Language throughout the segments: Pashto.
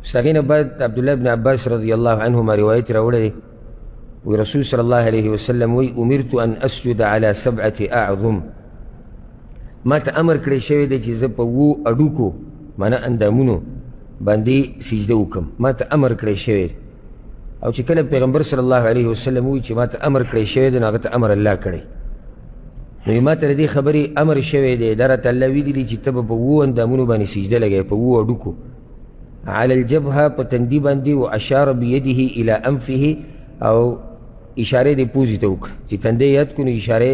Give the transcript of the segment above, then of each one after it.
اوس هغې نه بعد عبدالله بن عباس رضی الله عنهما روایت راوړی دی، وی رسول صلی الله علیه وسلم وی امرت ان اسجد على سبعة اعظم، ما ته امر کړی شوی دی چې زه په اوو اډوکو معنا اندامونو باندې سجده وکړم، ما ته امر کړی شوی دی. او چې کله پیغمبر صلی الله علیه وسلم ووایي چې ما ته امر کړی شوی دی، نو هغه ته امر الله کړی. نو ما ته د دې خبرې امر شوی دی، دا راته الله ویلي دي چې ته به په اوو اندامونو باندې سجده لګوې، په اوو اډوکو. علی الجبهه، په تندي باندې، و اشار بیده الی انفه، او اشاره دې پوزې ته وکړه، چې تندی یاد کړو نو اشاره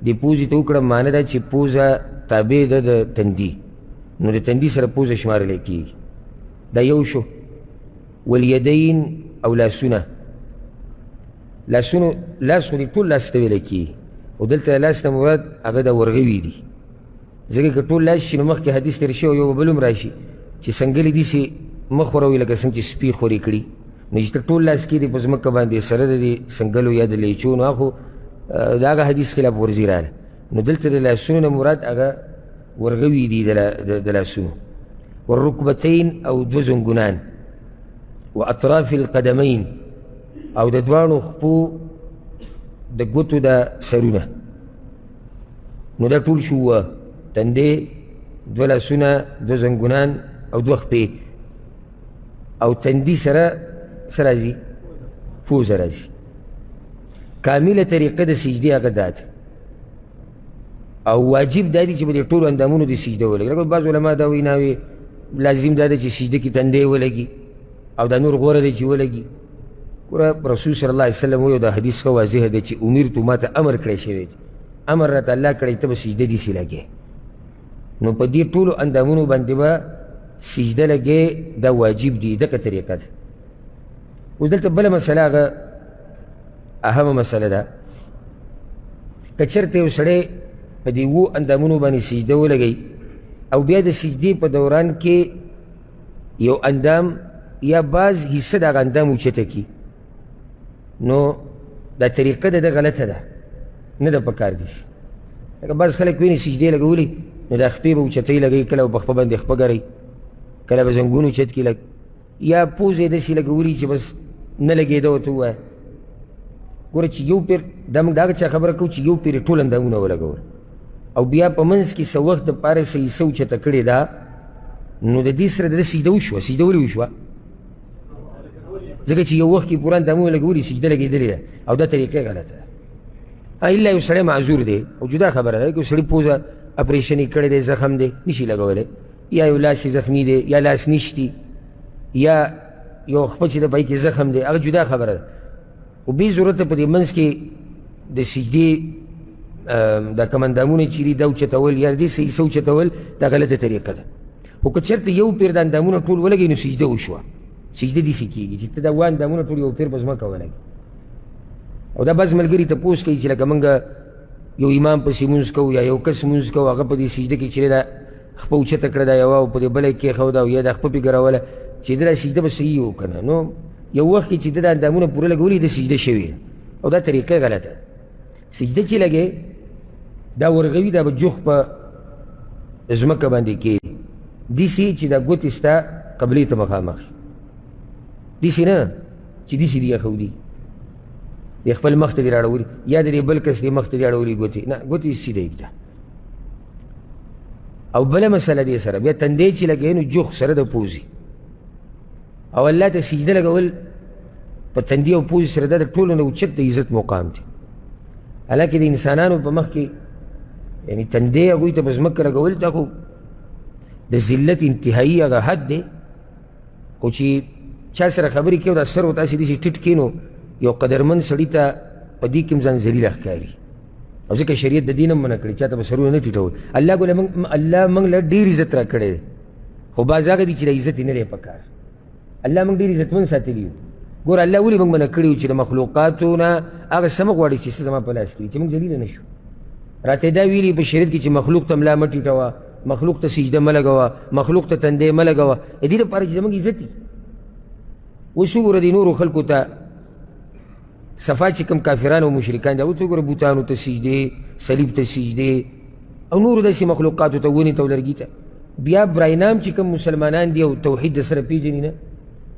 دې پوزې ته وکړه، معنی دا چې پوزه تابع ده د تندي، نو د تندي سره پوزه شمارلی کېږي. دا یو شو. والیدین، او لاسونه، لاسونو لاس خو دې ټول لاس ته ویلی کېږي، خو دلته لاس نه مراد هغه د ورغوي دي، ځکه که ټول لاس شي نو مخکې حدیث تېر شوی یو به بل هم راشي چې څنګلې داسې مه خوروي لکه څنګه چې سپي خورې کړي. نو چې ته ټول لاس کېږدې په ځمکه باندې سره د دې څنګلو یا د لیچو، نو هغه خو د هغه حدیث خلاف ورزي راغله. نو دلته د لاسونو نه مراد هغه ورغوي دي د لاسونو. والرکبتین، او دوه زنګونان، واطراف القدمین، او د دواړو خپو د ګوتو د سرونه. نو دا ټول شو اووه، تندې، دوه لاسونه، دوه زنګونان او دوه خپې، او تندي سره څه راځي؟ پوزه راځي. کامله طریقه د سجدې هغه دا ده، او واجب دا دي چې په دې ټولو اندامونو دې سجده ولګي. لکه بعض علما دا وایي نه وي لازم دا ده چې سجده کې تندې ولګي او دا نور غوره دی چې ولګي. ګوره رسول صلی الله علیه وسلم وایي، دا حدیث ښه واضح دی چې امرت، ما ته امر کړی شوی دی، امر راته الله کړی ته به سجده داسې لګې. نو په دې ټولو اندامونو باندې به سجده لګې، دا واجب دی، دغه طریقه ده. اوس دلته بله مسله، هغه اهمه مسله ده، که چېرته یو سړی په دې اوو اندامونو باندې سجده ولګوي او بیا د سجدې په دوران کې یو اندام یا بعض حصه د هغه اندام اوچته کړي، نو دا طریقه د ده غلطه ده، نه ده پکار دي. لکه بعض خلک ویني سجدې لګولي، نو دا خپې به اوچتۍ لګوي، کله به په خپه باندې خپه ګروي، کله به زنګون اوچت کړي لږ، یا پوزې داسې لګولي چې بس نه لګېده ورته ووایه. ګوره چې یو پیر، دا موږ د هغه چا خبره کوو چې یو پیر یې ټول اندامونه ولګول او بیا په منځ کې څه وخت دپاره څه حصه اوچته کړې ده، نو د دې سره د ده سجده وشوه. سجده ولې وشوه؟ ځکه چې یو وخت کې پوره اندامونه لګولي، سجده لګېدلې ده، او دا طریقه غلطه ده. الا یو سړی معذور دی او جدا خبره ده، یو سړي پوزه اپریشن یې کړی دی، زخم دی، نشي لګولی، یا یو لاس یې زخمي دی، یا لاس نشتي، یا یو خپه چې د پای کې زخم دی، هغه جدا خبره ده. خو بې ضرورته په دې منځ کې د سجدې دا کوم اندامونه چې دي دا اوچتول یا دې څه حصه اوچتول، دا غلطه طریقه ده. خو که چېرته یو پیر د اندامونه ټول ولګوي نو سجده وشوه. سجده داسې کېږي چې ته دا اووه اندامونه ټول یو پیر په ځمکه ولګوي. او دا بعض ملګري تپوس کوي چې لکه موږ یو امام پسې مونځ کوو یا یو کس مونځ کوو، هغه په دې سجده کې چې دا خپه اوچته کړه دا یوه او په دې بله یې کېښوده او یا دا خپه پې ګروله چې ده دا سجده به صحیح و که نه، نو یو وخت کې چې ده دا اندامونه پوره لګولي ده سجده شوې ده، او دا طریقه غلطه ده. سجده چې لګې دا ورغوي، دا به جوخ په ځمکه باندې کېږي، داسې چې دا ګوتې ستا قبلې ته مخامخ، داسې نه چې داسې دي ایښودي، د خپل مخ ته دې راړولي یا د دې بل کس دې مخ ته دې اړولي ګوتې، نه، ګوتې یې سیده ایږده. او بله مسله دې سره بیا تندې چې لګوې نو جوخ سره د پوزې، او الله ته سجده لګول په تندې او پوزې سره دا د ټولو نه اوچت د عزت مقام دی. حالانکه د انسانانو په مخ کې یعنی تندې هغوی ته په ځمکه لګول دا خو د ذلت انتهایي هغه حد دی، خو چې چا سره خبرې کوي دا سر ورته هسې داسې ټیټ کړي نو یو قدرمن سړي ته په دې کې هم ځان ذلیله ښکاري. او ځکه شریعت د دې نه منع کړی چا ته به سرونه نه ټیټول. الله ګوله الله موږ له ډېر عزت راکړی دی، خو بعض هغه دي چې د عزت یې نه دی پکار. الله موږ ډېر عزتمن ساتلي یو. ګوره الله ولې موږ منع کړي یو چې د مخلوقاتو نه هغه څه مه غواړي چې څه زما په لاس کې دي، چې موږ ذلیله نه شو. راته دا ویلي په شریعت کې چې مخلوق ته ملا مه ټیټوه، مخلوق ته سجده مه لګوه، مخلوق ته تندی مه لګوه، د دې لپاره چې زموږ عزت وي. اوس وګوره دې نورو خلکو ته صفا چې کوم کافران او مشرکان دي، هغوی ته وګوره بوتانو ته سجدې، صلیب ته سجدې او نورو داسې مخلوقاتو ته، ونې ته او لرګي ته. بیا براینام چې کوم مسلمانان دي او توحید د سره پېژني نه،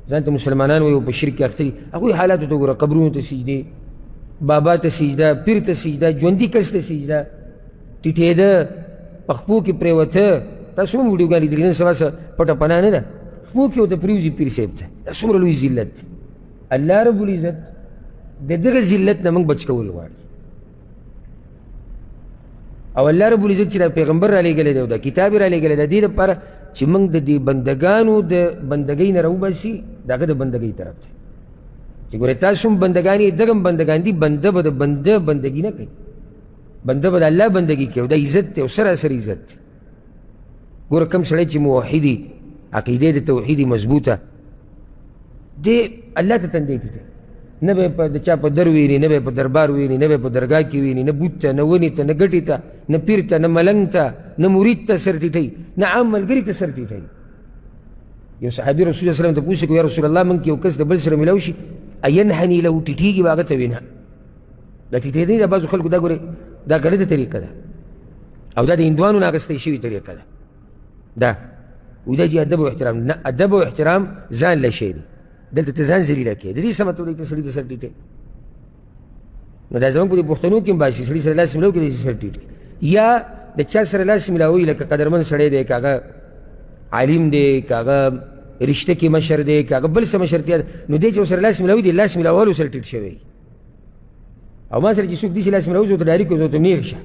ځان ته مسلمانان وایي او په شرک کې اخته دي، هغوی حالاتو ته وګوره، قبرونو ته سجدې، بابا ته سجده، پیر ته سجده، ژوندي کس ته سجده، ټیټېده، په خپو کې پرېوته. تاسو هم ویډیوګانې لیدلې، نن سبا څه پټه پناه نه ده، خپو کې ورته پرېوځي پیر صاحب ته. دا څومره لوی ذلت دی. الله رب العزت د دغه ذلت نه موږ بچ کول غواړي. او الله رب العزت چې دا پیغمبر را لېږلی دی او دا کتاب یې را لېږلی دی، د دې لپاره چې موږ د دې بندګانو د بندګۍ نه راوباسي، د هغه د بندګۍ طرف ته. چې ګورئ تاسو هم بندګان یې، دغه هم بندګان دي، بنده به د بنده بندګي نه کوي، بنده به د الله بندګي کوي، او دا عزت دی او سراسر عزت دی. ګوره کوم سړی چې موحدي، عقیده د توحید مضبوطه دی، الله ته تندی ټیټوي، نه به په د چا په در ویني، نه به په دربار ویني، نه به په درګاه کې ویني، نه بوت ته، نه ونې ته، نه ګټې ته، نه پیر ته، نه ملنګ ته، نه مرید ته سر ټیټوي، نه عام ملګري ته سر ټیټوي. یو صحابي رسول الله صلی الله علیه وسلم ته پوښتنه کوي، یا رسول الله موږ کې یو کس د بل سره ملاو شي، اینحني له، ټیټېږي به هغه ته؟ وي نه، دا ټیټېدی د بعضو خلکو دا ګورئ دا غلطه طریقه ده، او دا د هندوانو نه اخیستی شوې طریقه ده. دا وایي دا چې ادب او احترام نه، ادب او احترام ځان له شی دی، دلته ته ځان ذلیله کوې. د دې څه مطلب دی چې سړي ته سر ټیټوې؟ نو دا زموږ په دې پښتنو کې هم باسي، سړي سره لاس ملاو کړي، سر ټیټ کړي. یا د چا سره لاس ملاوي لکه قدرمن سړی دی، که هغه عالم دی، که هغه رشته کې مشر دی، که هغه بل څه مشرتیا ده، نو دی چې ورسره لاس ملاوي دی، لاس ملاولو سره ټیټ شوی. او ما سره چې څوک داسې لاس ملاوي، زه ورته ډایرک وایم، زه ورته نیغ شه،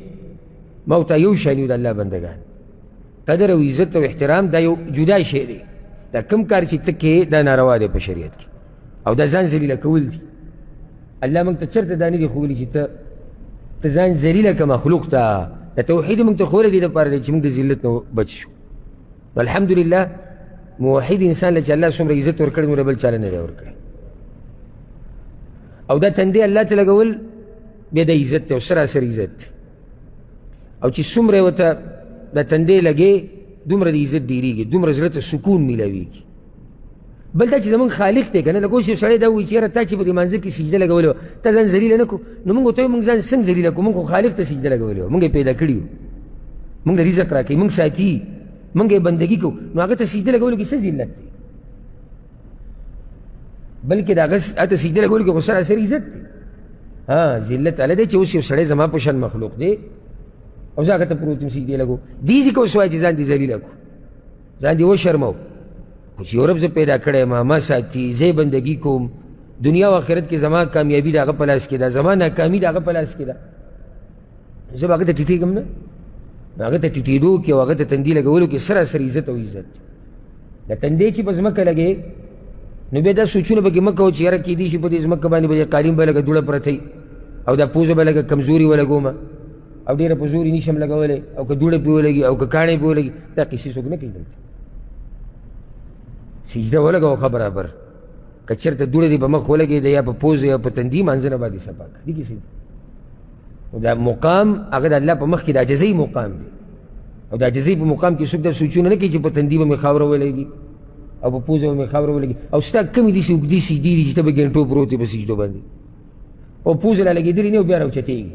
ما ورته یو شان یو د الله بندګان. قدر او عزت او احترام دا یو جدا شی دی، دا کم کار چې ته کوې دا ناروا دی په شریعت کې، او دا ځان ذلیله کول دي. الله موږ ته چېرته دا نه دي ښوولي چې ته ځان ذلیله که مخلوق ته. د توحید موږ ته ښوولی دی دپاره دی چې موږ د ذلت نه بچ شو. الحمدلله موحد انسان له چې الله څومره عزت ورکړی، نور بل چاله نه دی ورکړی. او دا تندې الله ته لګول بیا د عزت دی او سراسر عزت دی. او چې څومره ورته د تندې لګې، دومره د عزت ډېرېږي، دومره زړه ته سکون میلاویږي. بل دا چې زمونږ خالق دی که نه، لکه اوس یو سړی دا وایي چې یاره تا چې په دې مانځه کې سجده لګولې وه، تا ځان ذلیله نه کړو، نو موږ ورته وایو موږ ځان څنګه ذلیله کړو؟ موږ خو خالق ته سجده لګولې وه، موږ یې پیدا کړي یو، موږ له رزق راکوي، موږ ساتي، موږ یې بندګي کوو، نو هغه ته سجده لګولو کې څه ذلت دی؟ بلکې د هغه ته سجده لګولو کې خو سراسر عزت دی. ها ذلت هله دی چې اوس یو سړی زما په شان مخلوق دی او زه هغه ته پروت یم سجدې لګو، دې ځکه اوس وایي چې ځان دې ذلیله کړو، ځان دې وشرمو. خو چې یو رب زه پیدا کړی یم، ما ساتي، زه یې بندګي کوم، دنیا او آخرت کې زما کامیابي د هغه په لاس کې ده، زما ناکامي د هغه په لاس کې ده، زه به هغه ته ټیټېږم نه. نو هغه ته ټیټېدو کې او هغه ته تندي لګولو کې سراسر عزت او عزت دی. د تندې چې په ځمکه لګې، نو بیا دا سوچونه پکې مه کوه چې یاره کېدای شي په دې ځمکه باندې به دې قالین به لږه دوړه پرته وي، او دا پوزه به لږه کمزوري ولګومه، او ډېره په زور یې نشم لګولی، او که دوړه پرې ولګي او که کاڼی پرې ولګي، دا قصې څوک نه کوي. دلته سجده ولګوه ښه برابر، که چېرته دوړه دې په مخ ولګېده یا په پوزه یا په تندي، مانځه نه باندې صفا کړه. دې کیسې دا مقام هغه د الله په مخ کې د عاجزۍ مقام دی، او د عاجزۍ په مقام کې څوک دا سوچونه نه کوي چې په تندي به مې خاوره ولګي او په پوزه به مې خاوره ولګي. او ستا کمې داسې اوږدې سجدې دي چې ته به ګنټو پروت یې په سجدو باندې، او پوزه لا لګېدلې نه او بیا راوچتېږي.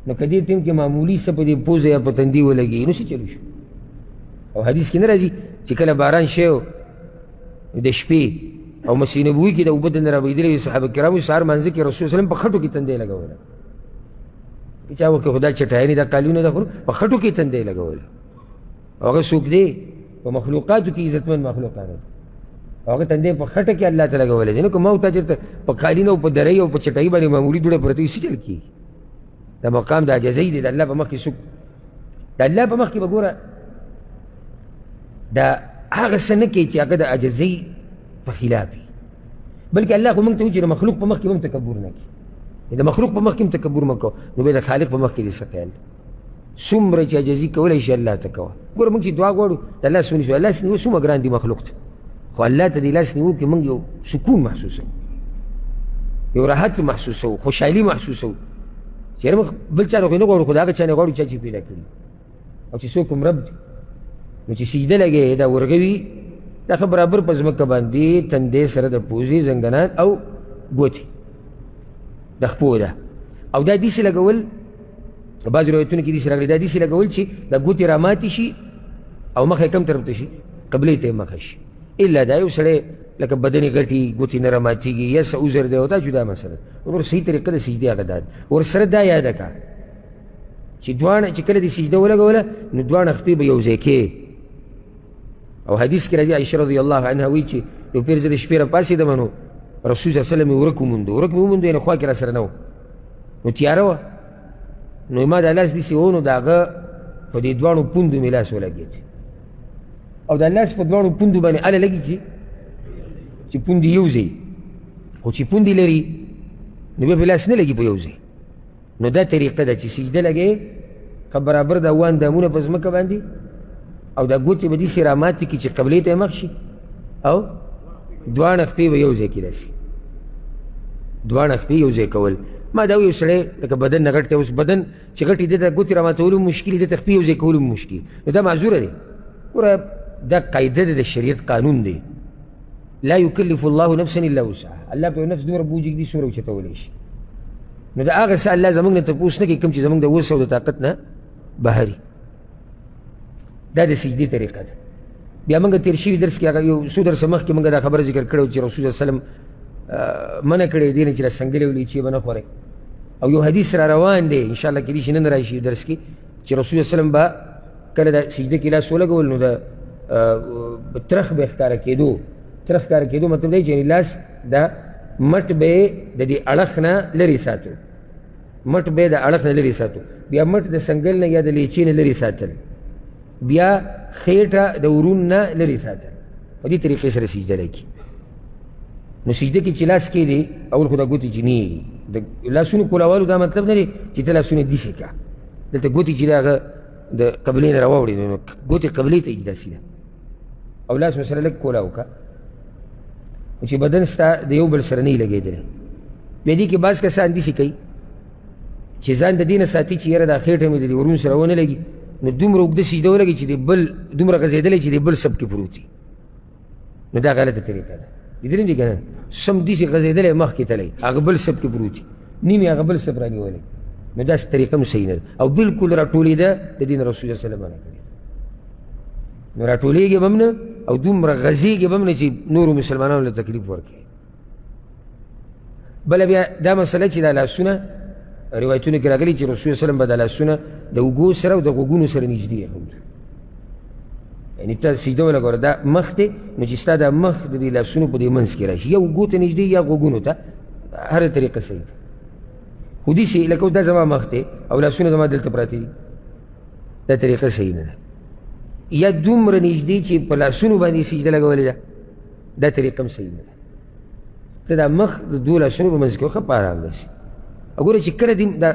نو که دې ټیم کې معمولي څه په دې پوزه یا په تندي ولګي، نو څه چلو شو؟ او حدیث کې نه راځي چې کله باران شوی د شپې او مسجد نبوي کې د اوبه دننه رابهېدلې وې، صحابه کرامو سهار مانځه کې رسول الله په خټو کې تندی لګوله. چا وکړه خدا چټایانې دا قالونه ده، خو په خټو کې تندی لګوله. او هغه څوک دی؟ په مخلوقاتو کې عزتمن مخلوق هغه دی، او هغه تندی په خټه کې الله ته لګولی دی. نو که ما او تا چېرته په قالین او په درۍ او په چټایي باندې معمولي دوړه پرته وي، څه چل کېږي؟ دا مقام د عاجزۍ دی د الله په مخ کې. څوک د الله په مخ کې به ګوره دا هغه څه نه کوي چې هغه د عاجزۍ په خلاف وي، بلکې الله خو موږ ته وایي چې د مخلوق په مخ کې هم تکبر نه کوي، د مخلوق په مخ کې هم تکبر مه کوه، نو بیا د خالق په مخ کې دې څه خیال دی؟ څومره چې عاجزي کولی شي الله ته کوه. ګوره موږ چې دعا غواړو د الله څه ونیسو، الله څه څومره ګران دي مخلوق ته، خو الله ته دې لاس نیو کې موږ یو سکون محسوسوو، یو راحت محسوسوو، خوشحالي محسوسوو، چې یاره موږ بل چا نه خو نه غواړو، خو د هغه چا نه غواړو چا چې پیدا کړي او چې څوک هم رب دی. نو چې سجده لګې دا ورغوي دا ښه برابر په ځمکه باندې تندې سره د پوزې زنګنان او ګوتې د خپو ده. او دا داسې لګول، بعضې روایتونو کې داسې راغلي، دا داسې لګول چې دا ګوتې راماتې شي او مخه یې کوم طرف ته شي؟ قبلې ته یې مخه شي. الا دا یو سړی لکه بدن یې غټي، ګوتې نه راماتېږي، یا څه عذر دی، او دا جدا مسله ده. نور صحیح طریقه د سجدې هغه دا ده. ورسره دا یاده کړه چې دواړه چې کله دې سجده ولګوله نو دواړه خپې به یو ځای کې. او حدیث کې راځي عایشه رضی الله عنها وایي چې یو پیر زه د شپې راپاڅېدم نو رسول صلی الله علیه وسلم مې ورک وموندو، ورک مې وموندو یعنې خوا کې راسره نه و، نو تیاره وه، نو ما دا لاس داسې و، نو د هغه په دې دواړو پوندو مې لاس ولګېد، او دا لاس په دواړو پوندو باندې هله لګي چې پوندې یو ځای، خو چې پوندې لري نو بیا په لاس نه لګي په یو ځای. نو دا طریقه ده چې سجده لګې ښه برابر دا اووه اندامونه په ځمکه باندې، او دا ګوتې به داسې راماتې کړي چې قبلې ته یې مخ شي، او دواړه خپې به یو ځای کې داسې دواړه خپې یو ځای کول. ما دا یو سړی لکه بدن نه غټ دی، اوس بدن چې غټ دی ده ته ګوتې راماتولو مشکل دی، ده ته خپې یو ځای کولو مشکل، نو دا معذوره دی. ګوره دا قاعده ده د شریعت قانون دی، لا یکلف الله نفسا الا وسعها، الله په یو نفس دومره بوج ږدي څومره اوچتولی شي. نو د هغه څه الله زموږ نه تپوس نه کوي کوم چې زموږ د وس او د طاقت نه بهر. دا د سجدې طریقه ده. بیا موږ تېر شوي درس کې هغه یو څو درسه مخکې موږ دا خبره ذکر کړې وه چې رسول الله صلی الله علیه وسلم منع کړې دې نه چې دا سنګلې ولي چې به نه خورئ. او یو حدیث را روان دی انشاءالله کېدای شي نن راشي درس کې چې رسول الله صلی الله علیه وسلم به کله د سجده کې لاس ولګول نو د ترخ به ښکاره کېدو. ترخ ښکاره کېدو مطلب دی چې لاس د مټ به د دې اړخ نه لرې ساتو، مټ به د اړخ نه لرې ساتو، بیا مټ د سنګل نه یا د لیچې نه لرې ساتل، بیا خېټه د ورون نه لرې ساتل. په دې طریقې سره سجده لګي. نو سجده کې چې لاس کېدې اول خو دا ګوتې چې نیږي د لاسونو کولاوالو دا مطلب نه دی چې ته لاسونه داسې کړه، دلته ګوتې چې د هغه د قبلې نه راواوړي نو ګوتې قبلې ته اږده سي ده، او لاس ورسره لږ کولا وکړه چې بدن ستا د یو بل سره نه لګېدلی. بیا دې کې بعض کسان داسې کوي چې ځان د دې نه ساتي چې یاره دا خېټه مې د دې ورون سره ونه لګي، نو دومره اوږده سجده ولګي چې د بل دومره غځېدلی چې د بل سب کې پروت وي. نو دا غلطه طریقه ده. لیدلی دي که نه؟ سم داسې غځېدلی مخکې تللی هغه بل سب کې پروت وي، نیم یې هغه بل سب رانیولی، نو داسې طریقه هم صحیح نه ده. او بالکل راټولېده د دین رسول الله صلی الله علیه وسلم منع کړې ده. نو راټولېږي به هم نه او دومره غځېږي به هم نه چې نورو مسلمانانو له تکلیف ورکوي. بله بیا دا مسله چې دا لاسونه روایتونو کې راغلي چې رسول الله صلی الله علیه وسلم به دا لاسونه د اوږو سره او د غوږونو سره نږدې ایښودو، یعنې ته سجده ولګوره دا مخ دی، نو چې ستا دا مخ د دې لاسونو په دې منځ کې راشي، یا اوږو ته نږدې یا غوږونو ته، هره طریقه صحیح ده. خو داسې لکه دا زما مخ دی او لاسونه زما دلته پراته دي، دا طریقه صحیح نه ده. یا دومره نږدې چې په لاسونو باندې سجده لګولې ده، دا طریقه هم صحیح نه ده. ته دا مخ د دوو لاسونو په منځ کې ښه په ارام داسې. وګوره چې کله دې دا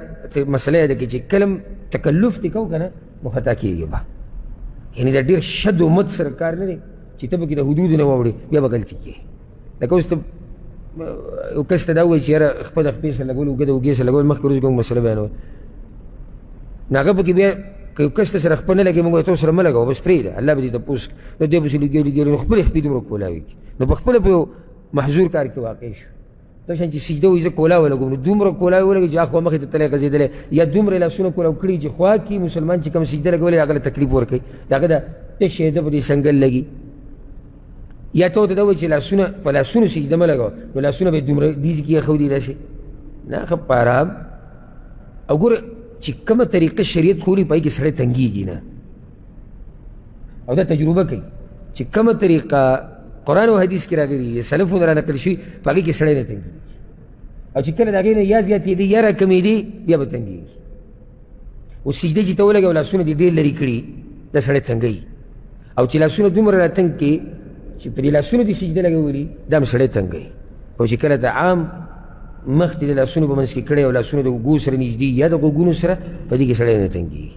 مسله یاده کړي چې کله تکلف دې کوو که نه نو خطا کېږي به، یعنې دا ډېر شد و مد سره کار نه دی چې ته پکې د حدودو نه واوړې بیا به غلطي کوې. لکه اوس ته یو کس ته دا ووایي چې یاره خپه د خپې سره لګول، اوږه د اوږې سره لګول، مخکې ورځ کوم مسله بیانول، نو هغه پکې بیا که یو کس ته سره خپه نه لګوي موږ ته سره مه لګوه بس پرېږده الله به دې تپوس کړي، نو دی پسې لګیا لګیا نو خپلې خپې دومره کولاوي کړي، نو په خپله په یو محظور کار کې واقع شو. دا شان چې سجده وایي زه کولا ولګوم، نو دومره کولا ولګوي چې اخوا مخې ته تللی غځېدلی، یا دومره لاسونه کولاو کړي چې خوا کې مسلمان چې کوم سجده لګولې هغه له تکلیف ورکوي، د هغه د تشې ده په دې سنګل لګي. یا ته ورته دا وایي چې لاسونه په لاسونو سجده مه لګوه، نو لاسونه به یې دومره دیزې کې ایښودي داسې نه، ښه په ارام. او ګوره چې کومه طریقه شریعت ښولي په هغې کې سړی تنګېږي نه، او دا تجربه کوي چې کومه طریقه قرآن او حدیث کې راغلي سلفو نه را نقل شوي په هغې کې سړی نه تنګېږي، او چې کله د هغې نه یا زیاتېدی یا راکمېدی بیا به تنګېږي. اوس سجده چې ته ولګوې او لاسونه دې ډېر لرې کړي دا سړی تنګوي، او چې لاسونه دومره راتنګ کړي چې په دې لاسونو دې سجده لګولي دا هم سړی تنګوي. او چې کله ته عام مخ دې د لاسونو په منځ کې کړی او لاسونه د اوږو سره نږدې یا د غوږونو سره، په دې کې سړی نه تنګېږي.